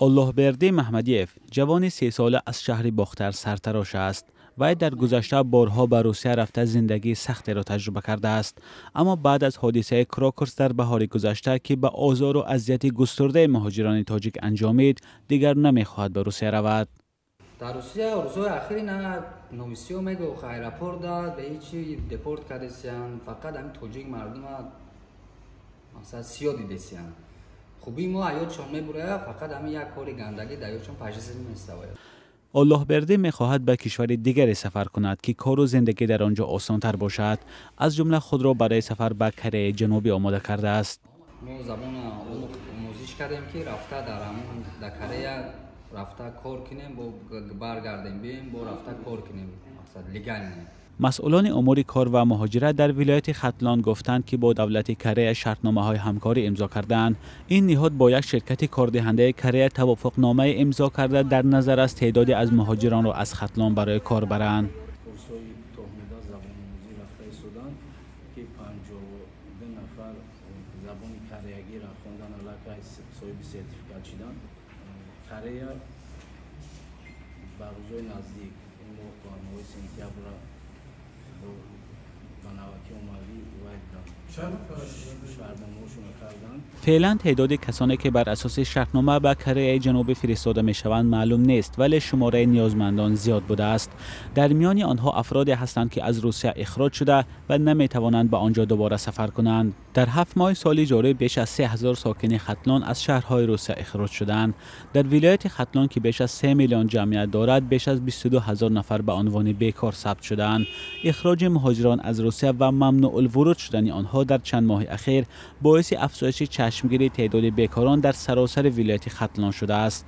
Оллоҳбердӣ Маҳмадиев ҷавони 30-сола аз шаҳри Бохтар сартарош аст. Вай дар гузашта борҳо ба Русия рафта, зиндагии сахтеро таҷриба кардааст. Аммо баъд аз ҳодисаи Крокус дар баҳори гузашта, ки ба озору азияти густурдаи муҳоҷирони тоҷик анҷомид, дигар намехоҳад ба Русия равад. Дар Русия рӯзҳои ахири на новисиё мегӯ, аэропорт да ба ҳечи депорт кардесиян, фақат ҳамин тоҷик мардума мақсад сиё дидесиян. Хубии мо аёдшон мебурая, фақат ҳамин як кори гандагӣ дар ёдшон пажиз меставая. Оллоҳбердӣ мехоҳад ба кишвари дигаре сафар кунад, ки кору зиндагӣ дар он ҷо осонтар бошад. Аз ҷумла худро барои сафар ба Кореяи Ҷанубӣ омода кардааст. Мо забона омӯзиш кардем, ки рафта дар ҳамон дар Корея рафта кор кунем, бо баргардем, биёем, бо рафта кор кунем, мақсад легально. Масъулони умури кор ва муҳоҷират дар вилояти Хатлон гуфтанд, ки бо давлати Корея шартномаҳои ҳамкорӣ имзо кардаанд. Ин ниҳод бо як ширкати кордиҳандаи Корея тавофуқномае имзо карда, дар назар аст теъдоде аз муҳоҷиронро аз Хатлон барои кор баранд. Курсҳои кӯтоҳмуддат забономӯзӣ рафта истоданд, ки 52 нафар забони кореягиро хондан, аллакай соҳиби сертификат шиданд. Корея ба рӯзҳои наздик, ин моҳ, ба моҳи сентябрра ба навбати омавӣ вай шартномаҳошонро карданд. Феълан теъдоди касоне, ки бар асоси шартнома ба Кореяи Ҷанубӣ фиристода мешаванд, маълум нест, вале шумораи ниёзмандон зиёд будааст. Дар миёни онҳо афроде ҳастанд, ки аз Русия ихроҷ шуда ва наметавонанд ба он ҷо дубора сафар кунанд. Дар 7 моҳи соли ҷорӣ беш аз 3000 сокини Хатлон аз шаҳрҳои Русия ихроҷ шудаанд. Дар вилояти Хатлон, ки беш аз 3 миллион ҷамъият дорад, беш аз 22 000 нафар ба унвони бекор сабт шудаанд. Ихроҷи муҳоҷирон аз Русия ва мамнӯъулвуруд шудани онҳо дар чанд моҳи ахир боиси афзоиши чашмгири теъдоди бекорон дар саросари вилояти Хатлон шудааст.